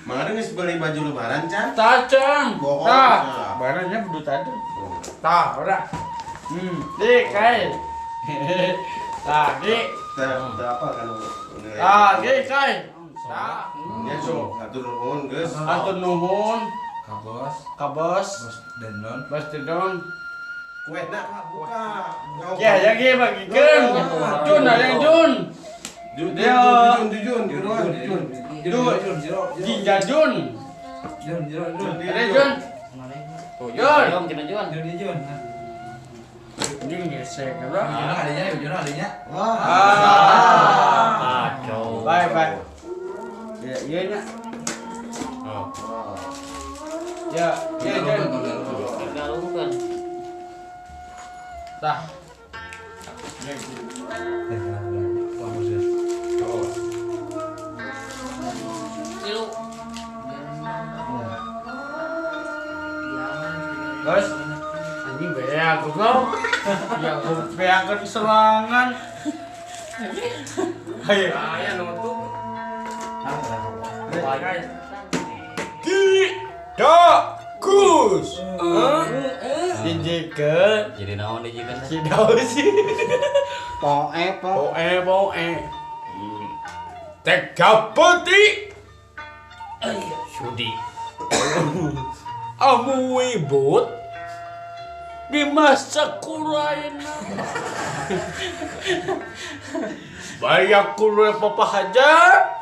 Mang Ade geus beli baju lebaran can? Tacan. Bohong. Tah, barangnya kudu tadi. Tah, udah. Di kai. Tah, di. Tah, apa kan? Tah, di kai. Tah. Ya sok, hatur nuhun geus. Hatur nuhun. Kabos. Kabos. Bos Dendon. Bos Dendon. Kue nak buka. Ya, ya ge bagikeun. Jun ada yang Jun. Jun, Jun, Jun, Jun, Jun, Jun, Jinja Jun. Jun, Jun, Jun. Ada Jun. Jun. Jun, Jun, Jun, Jun. Jun gesek, bro. Jun adanya, Jun adanya. Ah. Kacau. Bye, bye. Ya, iya nya. Oh. Ya, ya Jun. Galungkeun. Tah. Guys, anjing beak goblok. Ya beak serangan. Ayo, aya nu tuh. Tidak Gus. Dijikeun. Jadi naon dijikeun? Tidak sih. Poe poe poe. Tegapati. Sudi. Amu ibut dimasak kuraina. Banyak kure papa hajar.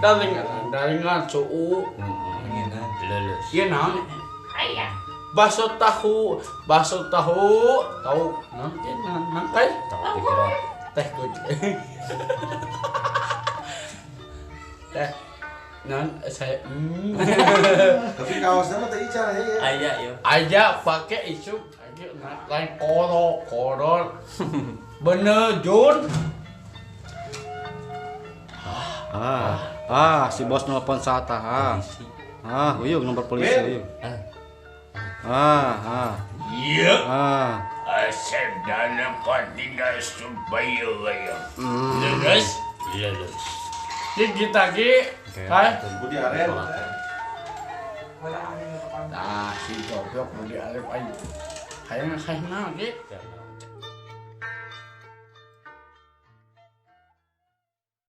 Dalingan dalingan suu. Lulus. Iya naon? Bakso tahu, tahu. Nanti nanti. Teh kucing. Teh. Non saya. Tapi kaosnya mah teh ical ya. Aya yo. Aya pakai isu lain korok koror. Bener Jun. Si bos nelpon Sata. Uyung nomor polisi uyung. Iya. Asep dalam kontingan supaya layang. Lulus, lulus. Gigi tadi, hai. Budi Arif. Nah, si goblok Budi Arif aja. Hayang hayang lagi.